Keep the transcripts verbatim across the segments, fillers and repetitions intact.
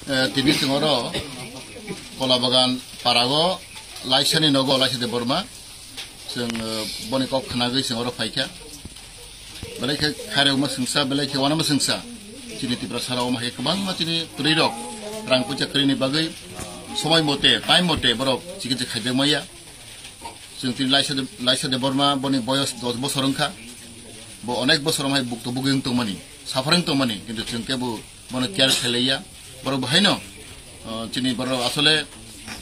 Eh, tini chwng oro Kolabagan parago Laisani nogo Laisa Debbarma. Chwng, eh, boni kok khnagwi chwng oro phaikha. Belai khe khairokma swngsa, belai khe uanama swngsa. Chini Tiprasa rao ma hai kwbangma chini kwrwirok rang puisa kwrwini bagwi somoi mote, time mote borok chikitsa khaijak maya. Chwng tini Laisa De-, Laisa Debbarma boni boyos dos bosor wngkha. Bo onek bosor hai bukto bugwi wng tongmani, suffering tongmani, kintu chwng kebo bono care khailaiya. Borok bahaino, uh, chini borok asole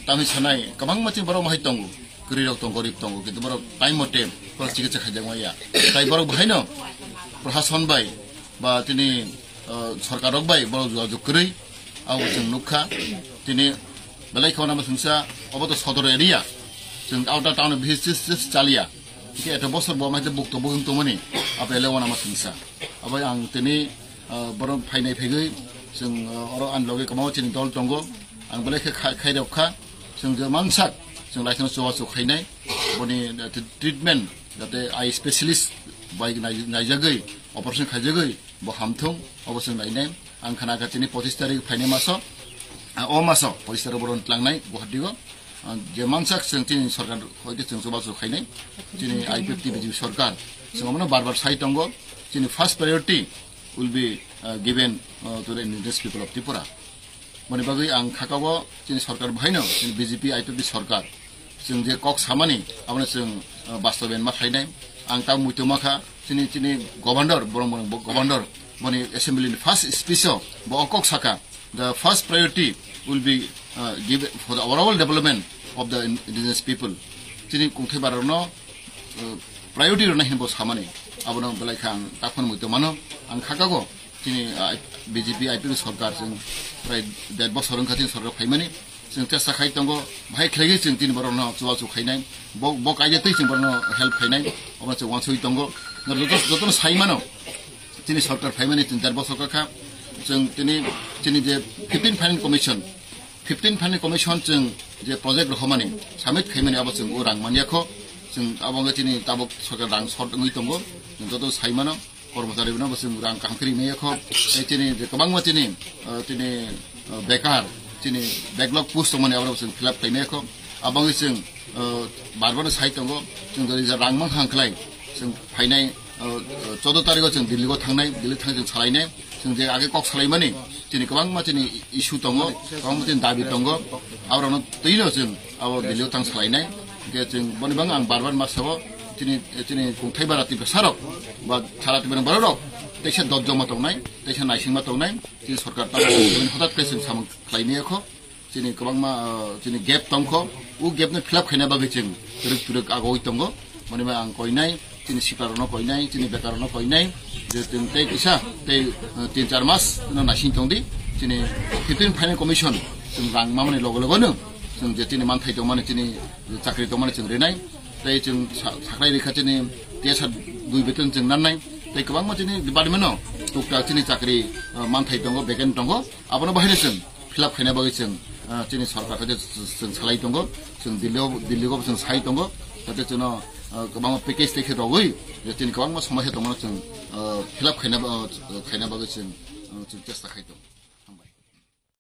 tamni sanai kwbangma chini borok mahai tongo, kwrwirok tongo, gorib tongo, kintu borok time mote borok chikitsa khaijak maya. Tai borok bahaino prohason bai ba tini, uh, sorkar rok bai borok jogajog kwrwi, abo chwng nukha. Tini belai kheno ma swngsa, obo to sodor area, chwng outer town bisi chaliya. Khe eto bosor bo mai bukto bugwi tongmani, abo ele uanama swngsa. Abo ang tini, ah, borok phainai phaigwi, chwng, ah, oro ani logi kwbangma chini dol tongo. Ang belai khe khai, khairok kha, chwng je mansak, chwng Laisano chubachu khainai, boni, ah, treatment, jate eye specialist bai nai-, naijagwi, operation khaijagwi, bo hamthung, obo chwng nainai. Ang khna kha chini pochis tarik phainai maso, ah, o maso pochis tarik borok tlangnai Guwahati o. Ah, je mansak chwng chini sorkar hoite chwng chubachu khainai, chini I P F T B J P sorkar, chwng omono bar bar sai tongo, chini first priority will be, ah, given, ah, to the indigenous people of Tripura. Boni bagwi ang khakao chini sorkar bahaino, chini B J P I P F T sorkar, chwng je kok samani, abono chwng, ah, bastobayan ma khlainai. Ang ta muitu ma kha, chini, chini governor, borok, borok, bo-, governor, boni assembly ni first speech o, bo o kok saka, "The first priority will be, uh, given for the overall development of the in-, indigenous people." Chini kungthai barokno, uh, priority rwna hinwi bo samani, abono belai kha ang takhon muitu mano, ang khakao. Chini, ah, B J P I P F T sorkar chwng prai der bosor wngkha chini sorkar phaimani. Chwng chesta khai tongo, bahai khlaigwi chwng tini borokno chubachu khainai. Bo, bo kaijatwi chwng borokno help khainai. Obo chwng uansugwi tongo. Joto, jotono sai mano. Chini sorkar phaimani chwng der bosor kha. Chwng tini, chini je fifteen Finance Commission, fifteen Finance Commission chwng je project rohormani, submit khaimani abo chwng o rang manya kho. Chwng abo wngkha chini tabuk sorkar rang short wngwi tongo. Chwng joto sai mano. Kormochari no bo chwng rang kaham khe rinai kho. Tei chini je kwbangma chini, ah, chini, ah, bekar, chini backlog post tongmani abo chwng fill up khlainai kho. Aboni chwng, ah, bar bar sai tongo, chwng jodi je rang mankha hwnkhlai, chwng phainai, ah, ah, choudo tarikh o chwng Delhi o thangnai, Delhi thang chwng salainai, chwng je age kok salaimani, chini kwbangma chini issue tongo, kwbangma chini dabi tongo, aborokno twino chwng abo Delhi o thang salainai. Hwnkhe chwng boni bagwi ang bar bar ma sao, chini, chini kungthai bara Tiprasa rok ba sara Tiprasa borok rok teisa dot joma tongnai, teisa naisingma tongnai, chini sorkar tamo hotat khe chwng samung khlainai kho, chini kwbangma, ah, chini gap tongkho, o gap no fill up khaina bagwi chwng twrwk twrwk agoi tongo, boni bagwi ang koinai, chini sipra rokno koinai, chini bekar rokno koinai, je chwng tei kisa, tei, uh, tin char mas no naising tongdi, chini fifteen Finance Commission, chwng rang mamani logo logo no, chwng je chini manthai tongmani, chini chakri tongmani chwng rinai, tei chwng sa-, sakrai rikha chini T S R dui beton chwng nannai, tei kwbangma chini department no tuktak chini chakri, uh, manthai tongo, vacant tongo, abono bahai no chwng fill up khaina bagwi chwng, ah, chini sorkar khe chwng salai tongo, chwng Delhi o, Delhi o chwng sai tongo, hwnkhe chwngno, ah, kwbangma package tei khe rogwi, je chini kwbangma somosya tongmano chwng, ah, fill up khaina ba-, ah, khaina bagwi chwng, ah, chwng chesta khai tongo.